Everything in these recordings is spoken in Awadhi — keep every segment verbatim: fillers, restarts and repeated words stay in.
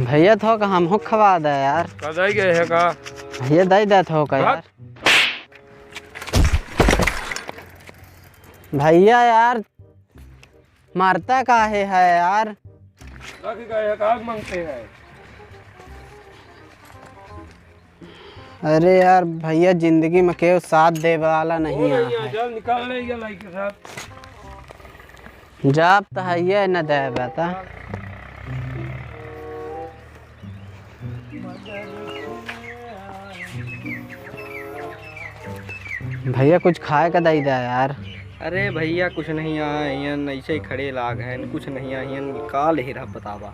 भइया, थोक हमहू खवा दे यार। का दई गए है का? भइया, दई दे थोक यार। भइया यार, मरता काहे है यार? का के काहे का मांगते हैं? अरे यार भइया, जिंदगी में केहू साथ देवे वाला नहीं है। चल निकाल ले ये लाई के साथ। जाब त हइये न देबे त। भइया, कुछ खाए का दई दे यार। अरे भइया, कुछ नहीं आए, हियन ऐसे ही खड़े लाग हैं, कुछ नहीं आए, हियन का ले रहा बतावा।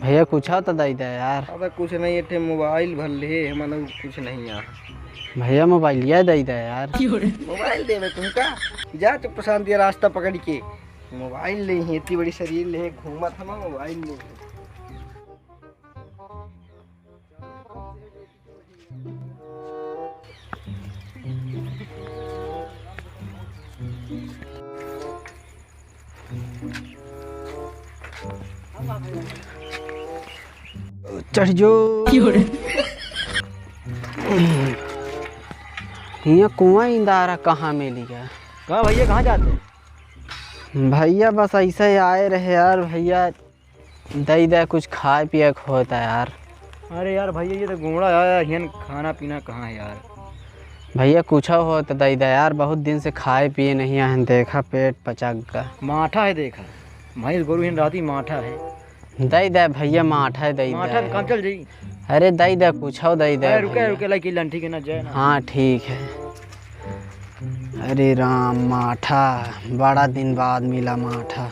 भइया, कुछ हो तो दई दे यार। अबे कुछ नहीं, एठे मोबाइल भर ले, हमन कुछ नहीं आ। भइया, मोबाइलिया दई दे यार। मोबाइल देबे तुमका? जा चुप शांति रास्ता पकड़ के। मोबाइल नहीं है, इतनी बड़ी शरीर ले घूमत हम मोबाइल नहीं है। चढ़ जो। हियाँ कुआं इंदारा कहाँ मिली गया? कहाँ भइया, कहाँ जाते? भइया बस ऐसे ही आए रहे यार, भइया दई दे कुछ खाए पिए के होता यार। अरे यार भइया, ये तो गोमड़ा आया, हियन खाना पीना कहाँ है यार? भइया कुछ हो तो दई दे यार, बहुत दिन से खाए पिए नहीं आए हैं, देखा पेट पचक गा। माठा है देखा, भैंस गोरू हिन राती माठा है। दई दे भइया, माठा है, दई दे। माठा में काम चल जाई। अरे दई दे, कुछ हो दई दे अरे रुके, भइया। रुके, लाई की लंठी के ना जाए ना। हाँ ठीक है। अरे राम, माठा, बड़ा दिन बाद मिला माठा।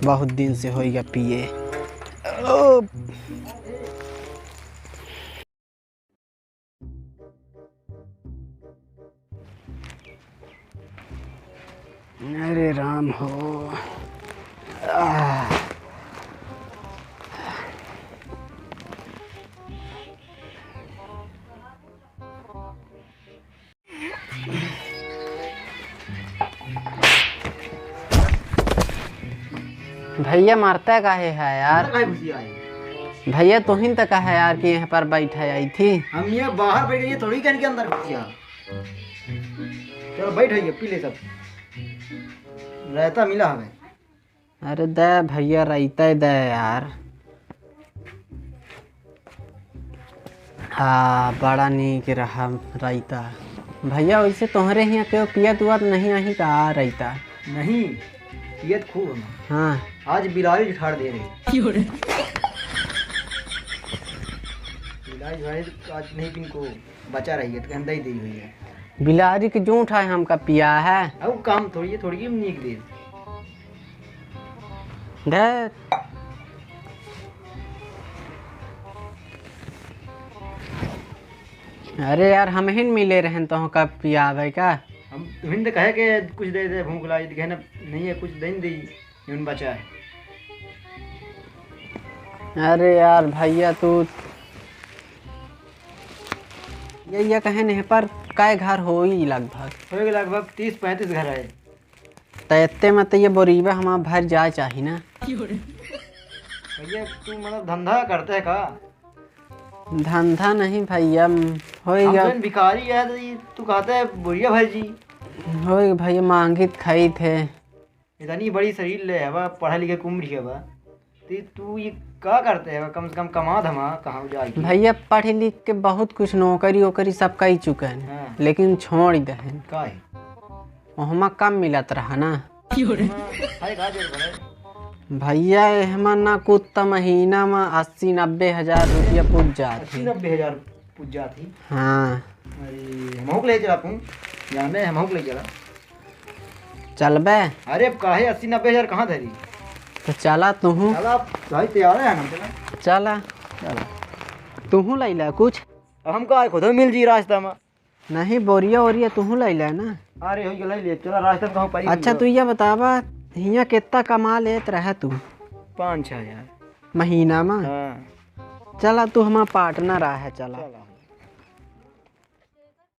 बहुत दिन से होइगा पिए। ओ। अरे राम हो। आह। भइया, मरता काहे है यार? काहे घुसिया है? भइया, तुहिन तो कहा यार कि यहाँ पर बैठा आई थी। हम ये बाहर बैठ गए, थोड़ी कहन के अंदर घुसिया। चलो बैठ भइया, पी ले सब। रायता मिला हमें। अरे दे भइया, रायता दे यार। हाँ, बड़ा नीक रहा रायता। भइया, वैसे तोहरे हियाँ केहू पियत उअत नहीं आही का रायता? नहीं, पियत खूब हम। हाँ। आज बिलारी उठाड़ दे रही। बिलारी भाई आज नहीं पिन को बचा रही है, तो हम दे दी हुई है। बिलारी के जूठ है, हमका पिया है। अब काम थोड़ी है, थोड़ी नीक दे। धत। अरे यार, हमहिन मिले रहन, तोहका पियावे का? हम तुहिन तो कहे के कुछ दे दे, भूख लागी, कहे ना, नहीं है, कुछ दे दे, यून बचा है। अरे यार भइया, तू ये, ये कहे नहीं पर कै घर होई लगभग? होई लगभग तीस पैंतीस घर है। त एत्ते में त ये बोरीबा हमार भर जाए चाही ना। भइया, तू मतलब धंधा करते है का? धंधा नहीं भइया, म-, होई हम गया। जौन भिखारी है तो ये तू कहते है बोरिया भर जी। होई भइया, मांगित खाई थे। इतनी बड़ी शरीर ले हवा, पढ़ा लिखे के उम्र हवा, तो तू ये का करते है? कम से कम कमा धमा कहाँ जाए के? भइया, पढ़ लिख के बहुत कुछ नौकरी वोकरी सब कई चुके हैं, हाँ। लेकिन छोड़ दे हैं। का है? ओहमा कम मिलत रहा ना। है का जोर भरे? भइया, एहमा ना कुत्ता महीना में अस्सी नब्बे हजार रुपया पुज जात अस्सी है। नब्बे हजार पुज जात ही? हाँ। अरे, हमहू के ले चला तू, जाने हमहू के ले चला। चलबे? अरे, अब काहे अस्सी नब्बे हजार कहाँ धरी? तो चला तुहू। चला, भाई तैयार है ना, चला। चला। चला। तुहू लैला कुछ? अब हमका आए खुद मिल जी रास्ता में। नहीं, बोरिया ओरिया तुहू लैला ना। अरे, होई के ले ले, चला रास्ता में कहूँ पाई अच्छा, मिलो। तू ये बतावा, हियाँ कितना कमा लेत रहे तू? पाँच छः हजार। महीना में? हाँ। चला, तू हमार partner आहे, चला। चला।